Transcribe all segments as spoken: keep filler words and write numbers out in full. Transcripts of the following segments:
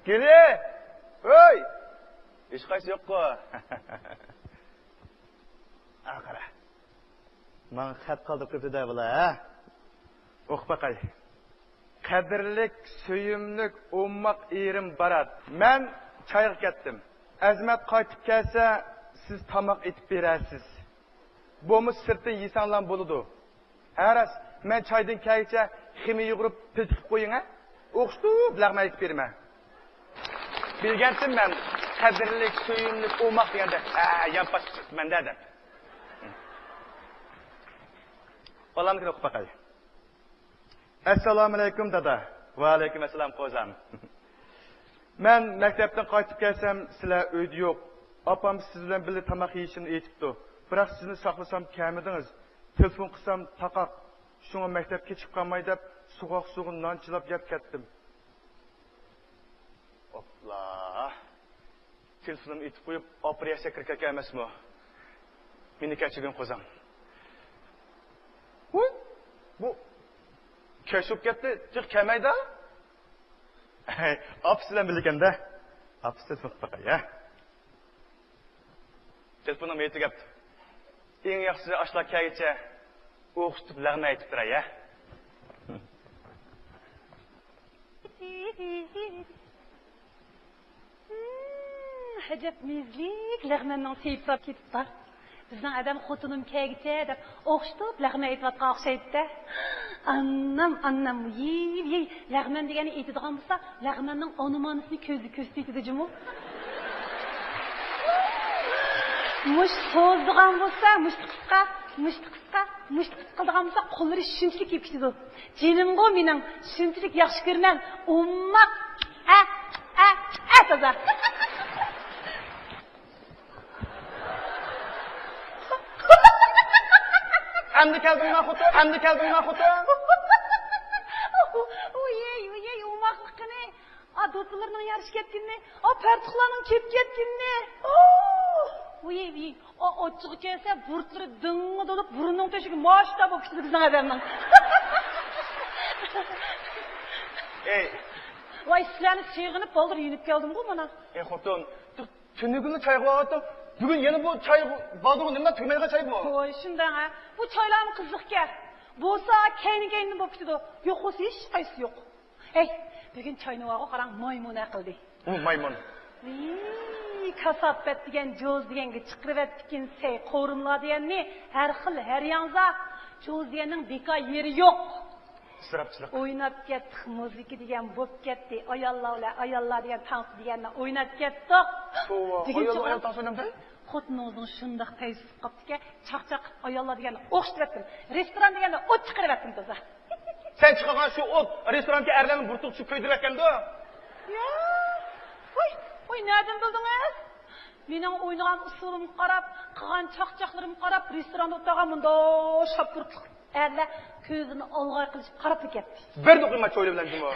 گۈلى! ھوي! ھېچقايسى يوققۇ. ھا، قارا. ماڭا خەت قالدۇرۇپ قويۇپتۇ-دە بۇلار، ھە؟ ئوقۇپ باقاي. قەدىرلىك، سۆيۈملۈك، ئوماق ئېرىم بارات. مەن چايغا كەتتىم. ئەزىمەت قايتىپ كەلسە، سىز تاماق ئېتىپ بېرەرسىز. بولمىسا سىرتتىن يېسەڭلار بولىدۇ. ھە راست، مەن چايدىن كەلگىچە خېمىر يۇغۇرۇپ پىل تىقىپ قويۇڭ ھە. ئوخشىتىپ لەغمەن ئېيتىپ بېرىمەن. بىلگەنتىم مەن، قەدىرلىك، سۆيۈملۈك، ئوماق دېگەندە، ھە، يانپاش چىقىپتىمەن-دە دەپ. بالامنىڭكىنى ئوقۇپ باقاي. ئەسسالامۇئەلەيكۇم دادا. ۋەئەلەيكۇم ئەسسالام قوزام. مەن مەكتەپتىن قايتىپ كەلسەم سىلەر ئۆيدە يوق. ئاپام سىز بىلەن بىللە تاماق يېيىشىمنى ئېيتىپتۇ. بىراق سىزنى ساقلىسام كەلمىدىڭىز. تېلېفون قىلسام تاقاق. شۇڭا مەكتەپكە چىقىپ قالماي دەپ سوغۇق سۇغا نان چىلاپ يەپ كەتتىم. ئوپلا. تېلېفونۇمنى ئېتىپ قويۇپ، ئاپىرىيەسكە كىرىپ كەتكەن ئەمەسمۇ؟ مېنى كەچۈرگىن قوزام. ۋوي، بۇ كەچ بولۇپ كەتتى، تېخى كەلمەيدۇ. ئاپىسى بىلەن بىللىكەندە. ئاپىسى تېلېفون قىلىپ باقاي، ھە. تېلېفونۇم يېتىپ كەپتۇ. ئەڭ ياخشىسى ئاشۇلار كەلگىچە ئوخشىتىپ لەغمەن ئېيتىپ تۇراي، ھە. ئەجەب مېزىلىك لەغمەننىڭ سېيىپ ساپ كېتىپتۇ. بىزنىڭ ئادەم خوتۇنۇم كەلگىچە دەپ ئوخشىتىپ لەغمەن ئېيتىۋاتقان ئوخشايدۇ-دە. ئانام، ئانام، يېي، يېي، لەغمەن دېگەننى ئېيتىدىغان بولسا، لەغمەننىڭ ئانىمانىسىنى كۆزى كۆرسىتىدۇ جۇمۇ. مۇشت سوزىدىغان بولسا، مۇشتى قىسقا، مۇشتى قىسقا، مۇشتى قىسقا قىلىدىغان بولسا، قوللىرى شۇنچىلىك كېلىپ كېتىدۇ. جېنىمغۇ مېنىڭ، شۇنچىلىك ياخشى كۆرىمەن. ئوماق، ئە، ئە، ئە، تازا. ئەمدى كەلدىڭما خوتۇن؟ ئەمدى كەلدىڭما خوتۇن؟ ۋويەي، ۋويەي، ئوماقلىقىنى. ئا، دوپپىلىرىنىڭ يارىشىپ كەتكىنىنى، ئا، پەرتۇقلارنىڭ كېپىپ كەتكىنىنى. ۋويەي، ۋويەي، ئا، ئاچچىقى كەلسە بۇرۇتلىرى دىڭڭا تولۇپ، بۇرنىنىڭ تۆشۈكى ماشتا بولۇپ كېتىدۇ بىزنىڭ ئادەمنىڭ. ئەي. ۋاي، سىلەرنى سېغىنىپ بالدۇر يېنىپ كەلدىمغۇ مانا. ئەي خوتۇن، تۈنۈگۈنلا چايغا بارغانتىم. بۈگۈن يەنە بۇ چاي بارغۇ نېمىلا تۈگىمەيدىغان چاي بۇ. ۋاي، شۇنداق ھە. بۇ چايلارمۇ قىزىقكەن. بولسا كەينى-كەينىدىن بولۇپ كېتىدۇ. يوق بولسا ھېچقايسىسى يوق. ھەي، بۈگۈن چاينى بارغۇ قاراڭ، مايمۇن ھە قىلدى. ھۇ، مايمۇن. ۋىي، كاساپەت دېگەن، جوز دېگەنگە چىقىرىۋەتتىكىن سەي قورۇملار دېگەننى ھەر خىل، ھەر ياڭزا. جوز دېگەننىڭ بىكار يېرى يوق. ئىسراپچىلىق. ئويناپ كەتتۇق، مۇزىكا دېگەن بوپ كەتتى. ئاياللار بىلەن ئاياللار دېگەن تانسا دېگەننى ئويناپ كەتتۇق. توۋا، بۈگۈنچە ئاياللار، ئايال تانسا ئوينامدۇ؟ خوتۇنىڭىزنىڭ شۇنداق پەيزى چىقىپ قاپتىكەن، چاقچاق قىلىپ ئاياللار دېگەننى ئوخشىتىۋەتتىم. رېستوران دېگەننى ئوت چىقىرىۋەتتىم تازا. سەن چىقارغان شۇ ئوت رېستوراندا ئەرلەرنىڭ بۇرۇتىغا چۈشۈپ كۆيدۈرۈۋەتكەندۇ؟ يا، ۋاي، ۋاي، نەدىن بىلدىڭىز؟ مېنىڭ ئوينىغان ئۇسسۇلۇمغا قاراپ، قىلغان چاقچاقلىرىمغا قاراپ، رېستوراندا ئولتۇرغان مۇنداق شاپپۇرتلۇق ئەرلەر كۆزىنى ئالغاي قىلىشىپ قاراپلا كەتتى. بىر دۇقۇيما چويلا بىلەن جۇمۇ.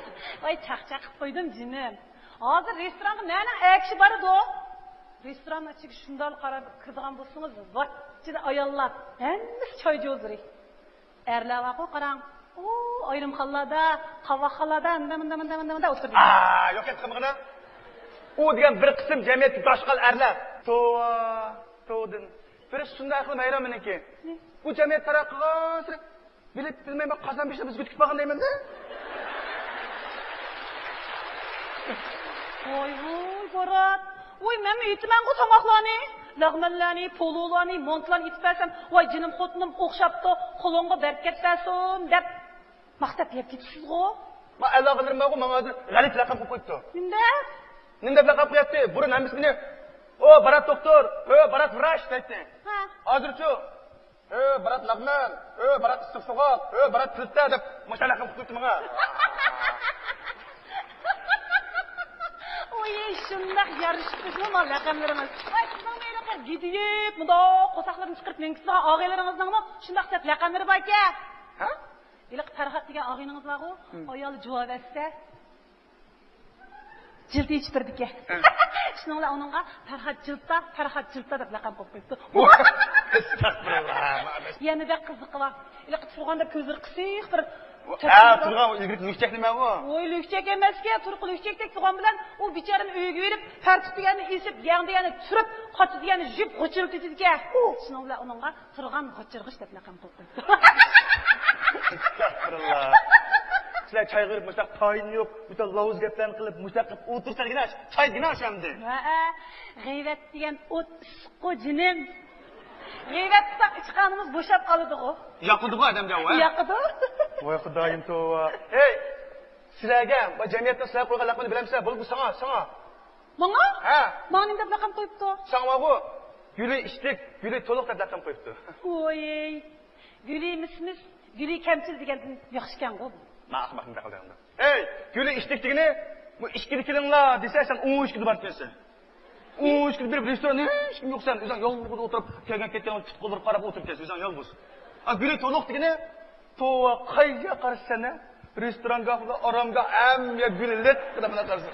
ۋاي، چاقچاق قىلىپ قويدۇم جېنىم. ھازىر رېستورانغا نەنىڭ ئەر كىشى بارىدۇ؟ رېستوراننىڭ ئىچىگە شۇنداق قاراپ كىرىدىغان بولسىڭىز، ۋاچچىدە ئاياللار، ھەممىسى چاي جوزىرى. ئەرلەر بارغۇ، قاراڭ. ئۇ ئايرىم خانىلاردا، قاۋاقخانىلاردا، مۇندا، مۇندا، مۇندا، مۇندا، مۇندا ئولتۇرىدۇ. ئا، يوق گەپ قىلمىغىنا. ئۇ دېگەن بىر قىسىم جەمئىيەتتىكى داشقال ئەرلەر. توۋا، توۋىدىن. بىر شۇنداق ئەقلىم ھەيران مېنىڭكى. نېمە؟ بۇ جەمئىيەت تەرەققىي قىلغانسېرى بىلىپ بىلمەي مەن قازان بېشىدا بىز گۈدۈك باققان دەيمەن-دە. ۋاي، ۋاي، بارات. ۋاي، مەنمۇ ئېتىمەنغۇ تاماقلارنى. لەغمەنلەرنى، پولۇلارنى، مانتىلارنى ئېتىپ بەرسەم، ۋاي، جېنىم خوتۇنۇم ئوخشاپتۇ، قولۇڭغا بەرىكەت بەرسۇن دەپ ماختاپ يەپ كېتىسىزغۇ. ما ئالاقىدارلىرىم بارغۇ، ماڭا ھازىر غەلىتە لەقەم قويۇپ قويۇپتۇ. نېمە دەپ؟ نېمە دەپ لەقەم قوياتتى؟ بۇرۇن ھەممىسى مېنى، ئو، بارات دوختۇر، ئو، بارات ۋراچ دەيتتى. ھە. ھازىرچۇ؟ ئۆ، بارات لەغمەن، ئۆ، بارات ئىسسىق سوغۇق، ئۆ، بارات پىلتە دەپ مۇشۇنداق لەقەم قويۇپتۇ ماڭا. ۋوي، شۇنداق يارىشىپتۇ شۇ ما لەقەملىرىڭىز. ۋاي، سىزنىڭ ھېلىقى گىدىيىپ، مۇنداق قورساقلىرىنى چىقىرىپ مېڭىپ كېتىدىغان ئاغىنىلىرىڭىزنىڭمۇ شۇنداق سەت لەقەملىرى باركەن. ھە؟ ھېلىقى پەرھات دېگەن ئاغىنىڭىز بارغۇ، ھىم. ئايالى جۇۋا بەرسە. جىلتا ئېچىپ بېرىدىكەن. ھە. شۇنىڭ بىلەن ئۇنىڭغا پەرھات جىلتا، پەرھات جىلتا دەپ لەقەم قويۇپ قويۇپتۇ. ئەستەغپۇرۇللا. يەنە بەك قىزىقى بار. ھېلىقى تۇرغاندا كۆزلىرى قىسىق بىر ھە، تۇرغان ئىلگىرىكى لۈكچەك نېمە ئۇ؟ ۋوي، لۈكچەك ئەمەسكەن، تۇرقى لۈكچەكتەك تۇرغان بىلەن ئۇ بىچارىنى ئۆيىگە بېرىپ، پەرتۇق دېگەننى ئېسىپ، يەڭ دېگەننى تۈرۈپ، قاچا دېگەننى يۈپ، غۇچىلدىتىدىكەن. شۇنىڭ بىلەن ئۇنىڭغا تۇرغان غۇچىرغۇچ دەپ لەقەم قويۇپتۇ. ئەستەغپۇرۇللا. سىلەر چايغا بېرىپ مۇشۇنداق تايىنى يوق، مۇشۇنداق لاۋۇز گەپلەرنى قىلىپ، مۇشۇنداق قىلىپ ئولتۇرسا دېگىنە، چاي دېگىنە ئەمدى. ھەئە، غەيۋەت دېگەن ئوت ئىسسىققۇ جېنىم. غەيۋەت قىلساق ئىچقانىمىز بوشاپ قالىدىغۇ. ياقىدىغۇ ئادەمگە ۋە؟ ياقىدۇ. ۋاي خۇدايىم توۋا. ھەي، سىلەرگە، بۇ جەمئىيەتنىڭ سىلەرگە قويغان لەقىمىنى بىلەمسىلەر؟ بولدى، بۇ ساڭا، ساڭا. ماڭا؟ ھە. ماڭا نېمە دەپ لەقەم قويۇپتۇ؟ ساڭىغۇ. گۈلى ئىشتىك، گۈلى تولۇق دەپ لەقەم قويۇپتۇ. ۋوي، گۈلى مىس-مىس، گۈلى كەمچىل دېگەندىن ياخشىكەنغۇ بۇ. مانا ئەخمەقنى بەك قىلدىڭ. ھەي، گۈلى ئىشتىك دېگىنى، بۇ ئىشىكنى كېلىڭلار دېسە، سەن ئوڭ ئىشىكنى بارىدىكەنسەن. ئوڭ ئىشىكنى بېرىپ، رېستوران ھېچكىم يوق، سەن ئۆزۈڭ يالغۇز ئولتۇرۇپ، كەلگەن كەتكەن پۇت قوللىرىپ قاراپ ئولتۇرۇپ كەتسەن، ئۆزۈڭ يالغۇز. ئا، گۈلى تولۇق دېگىنى، توۋا، قايسى يەرگە قارىسا سەن، ھە؟ رېستورانگاھ، ئارامگاھ، ھەممە يەر گۈلى لىق، قاراپ قارىسا.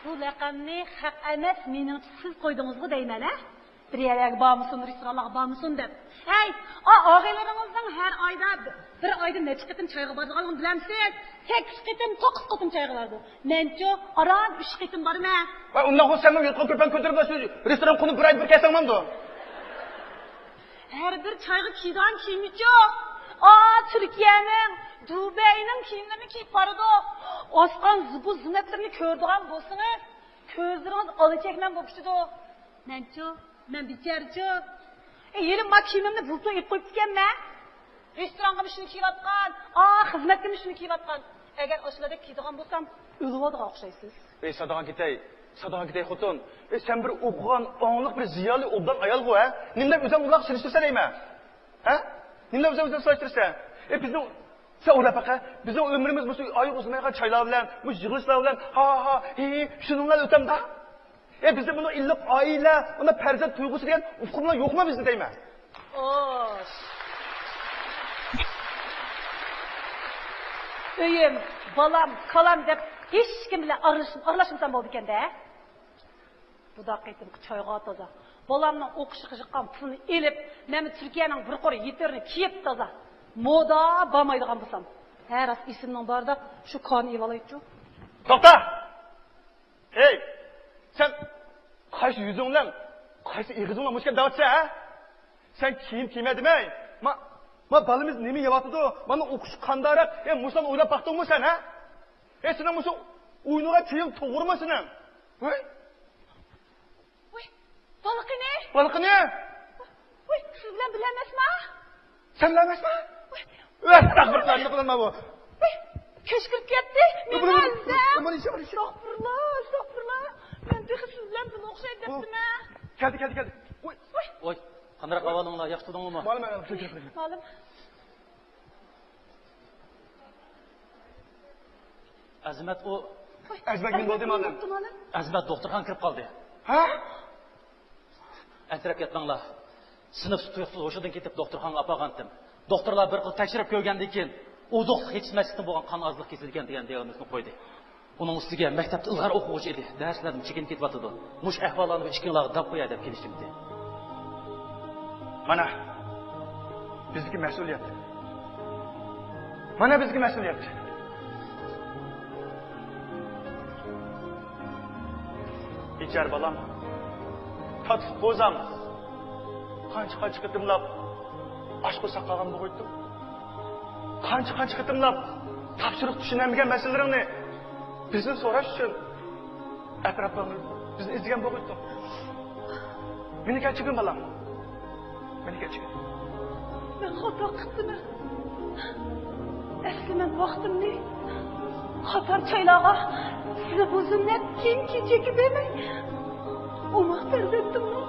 بۇ لەقەمنى خەق ئەمەس، مېنىڭچە سىز قويدىڭىزغۇ دەيمەن، ھە؟ بىر يەرلەرگە بارمىسۇن، رېستورانلارغا بارمىسۇن دەپ. ھەي، ئا، ئاغىنىلىرىڭىزنىڭ ھەر ئايدا، بىر ئايدا نەچچە قېتىم چايغا بارىدىغانلىقىنى بىلەمسىز؟ سەككىز قېتىم، توققۇز قېتىم چايغا بارىدۇ. مەنچۇ، ئاران ئۈچ قېتىم بارىمەن. ۋاي، ئۇنداق بولسا سەنمۇ يوتقان كۆپەڭ كۆتۈرۈپ، شۇ رېستوران قونۇپ بىر ئاي بىر كەلسەڭ بولمامدۇ؟ ھەر بىر چايغا كىيىدىغان كىيىمىچۇ، ئا، تۈركىيەنىڭ، دۇبەينىڭ كىيىملىرىنى كىيىپ بارىدۇ. ئاسقان زىبۇ زىننەتلىرىنى كۆرىدىغان بولسىڭىز، كۆزلىرىڭىز ئالا چەكمەن بولۇپ كېتىدۇ. مەنچۇ، مەن بىچارىچۇ. ئە، ھېلى ما كىيىمىمنى بۇلتۇر ئېلىپ قويۇپتىكەنمەن. رېستورانغىمۇ شۇنى كىيىۋاتقان، ئا، خىزمەتكىمۇ شۇنى كىيىۋاتقان. ئەگەر ئاشۇلاردەك كىيىدىغان بولسام، ئۆلۈۋالىدىغان ئوخشايسىز. ئەي، ساداڭغا كېتەي، ساداڭغا كېتەي، خوتۇن. ئەي، سەن بىر ئوقۇغان، ئاڭلىق، بىر زىيالىي، ئوبدان ئايالغۇ، ھە؟ نېمە دەپ ئۆزۈڭ ئۇلارغا سېلىشتۇرىسەن دەيمەن؟ ھە؟ نېمە دەپ ئۆزۈڭ سېلىشتۇرىسەن؟ ئەي، بىزنىڭ، سەن ئويلاپ باقە، بىزنىڭ ئۆمرىمىز مۇشۇ ئايىغى ئۇزىمايدىغان چايلار بىلەن، مۇشۇ يىغلىشىشلار بىلەن، ھا، ھا، ھى، ھى، شۇنىڭ بىلەن ئۆتەمدۇ؟ ئەي، بىزدە بۇنىڭ ئىللىق ئائىلە، بۇنىڭ پەرزەنت تۇيغۇسى دېگەن ئۇقۇملار يوقمۇ بىزدە دەيمەن؟ خوش. ئۆيۈم، بالام، كالام دەپ ھېچكىم بىلەن ئارىلىشىپ، ئارىلاشمىسام بولىدىكەن-دە. بۇ دا قېتىمقى چايغا تازا. بالامنىڭ ئوقۇشىغا چىققان پۇلنى ئېلىپ، مەنمۇ تۈركىيەنىڭ بىر قۇر يېتىرىنى كىيىپ تازا. مودا بارمايدىغان بولسام. ھە، راست ئېسىمنىڭ بارىدا شۇ كانى ئېلىۋالايچۇ. توختا! ھەي، سەن قايسى يۈزۈڭ بىلەن قايسى ئېغىزىڭ بىلەن مۇشۇ گەپنى دەۋاتىسەن، ھە؟ سەن كىيىم كىيمە دېمەي، ما، ما بالىمىز نېمە يەۋاتىدۇ، مانا ئوقۇشى قانداقراق، ھە، مۇشۇلارنى ئويلاپ باقتىڭمۇ سەن، ھە؟ ھە، سېنىڭ مۇشۇ ئوينىغان كىيىم توغرىمۇ سېنىڭ؟ ھەي؟ ۋاي، بالىقىنى! بالىقىنى! ۋاي، سىز بىلەن بىللە ئەمەسما؟ سەن بىلەن ئەمەسما؟ ۋاي. ئەستەغپۇرۇللا، نېمە قىلىمەن بۇ؟ ۋاي، كەچ كىرىپ كەتتى. مېنى بۇنى، ئەلدە. بۇنى، بۇنى، بۇنى. ئەستەغپۇرۇللا، ئەستەغپۇرۇللا. مەن تېخى سىز بىلەن بىللە ئوخشايدۇ دەپتىمەن. كەلدى، كەلدى، كەلدى. ۋاي. ۋاي، قانداق ئەھۋالىڭلار؟ ياخشى تۇردۇڭلارمۇ؟ مالىم، مالىم، كەلدى، كەلدى. مالىم. ئەزىمەت ئۇ. ئەزىمەت نېمە بولدى، مالىم؟ ئەزىمەت دوختۇرخانىغا كىرىپ قالدى. ھە؟ ئەنسىرەپ كەتمەڭلار. سىنىپ تۇيۇقسىز ھوشىدىن كېتىپ دوختۇرخانىغا ئاپارغانتىم. دوختۇرلار بىر خىل تەكشۈرۈپ كۆرگەندىن كېيىن، ئوزۇقلۇق يېتىشمەسلىكتىن بولغان قان ئازلىق كېسىلى ئىكەن دېگەن دىئاگنوزنى قويدى. ئۇنىڭ ئۈستىگە مەكتەپتە ئىلغار ئوقۇغۇچى ئىدى. دەرسلەردىن چېكىنىپ كېتىۋاتىدۇ. مۇشۇ ئەھۋاللارنى بىر ئىككىڭلارغا دەپ قوياي دەپ كېلىشىمدى. مانا، بىزدىكى مەسئۇلىيەت. مانا بىزدىكى مەسئۇلىيەت. بىچارە بالام، تاتلىق قوزام، قانچە-قانچە قېتىملاپ ئاچ قورساق قالغان بولغۇيتتۇق. قانچە-قانچە قېتىملاپ تاپشۇرۇق چۈشىنەلمىگەن مەسىلىلىرىڭنى بىزدىن سوراش ئۈچۈن ئەتراپلارنى بىزنى ئىزدىگەن بولغۇيتتۇق. مېنى كەچۈرگىن، بالام. مېنى كەچۈرگىن. مەن خاتا قىپتىمەن. ئەسلى مەن ۋاقتىمنى قاتار چايلارغا، سىلەر بۇ زىننەت كىيىم-كېچەككە بەرمەي، ئوماق پەرزەنتىمنىڭ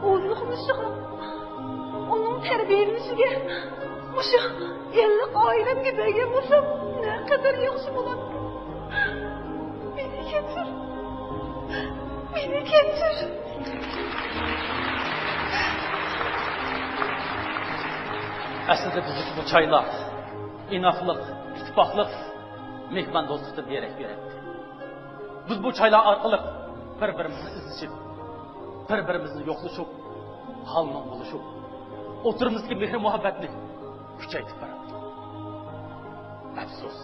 ئوزۇقلىنىشىغا، ئۇنىڭ تەربىيەلىنىشىگە مۇشۇ ئىللىق ئائىلەمگە بەرگەن بولسام، نەقەدەر ياخشى بولاتتى. مېنى كەچۈر. مېنى كەچۈر. ئەسلىدە بىزدىكى بۇ چايلار ئىناقلىق، ئىتتىپاقلىق، مېھماندوستلۇقتىن دېرەك بېرەتتى. بىز بۇ چايلار ئارقىلىق بىر-بىرىمىزنى ئىزدىشىپ، بىر-بىرىمىزنى يوقلىشىپ، ھالنىڭ بولۇشۇپ، ئوتتۇرىمىزدىكى مېھرى-مۇھەببەتنى كۈچەيتىپ باراتتۇق. ئەپسۇس،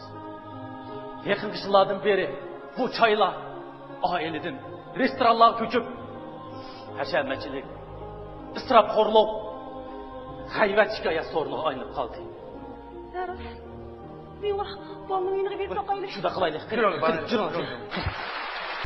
يېقىنقى يىللاردىن بېرى بۇ چايلار ئائىلىدىن رېستورانلارغا كۆچۈپ، ھەشەمەتچىلىك، ئىسراپخورلۇق، غەيۋەت شىكايەت سورۇنىغا ئايلىنىپ قالدى. دەرس. بىۋاھ، بالىنىڭ يېنىغا بېرىپ باقايلى. شۇنداق قىلايلى. قېنى، يۈرۈڭ، يۈرۈڭ.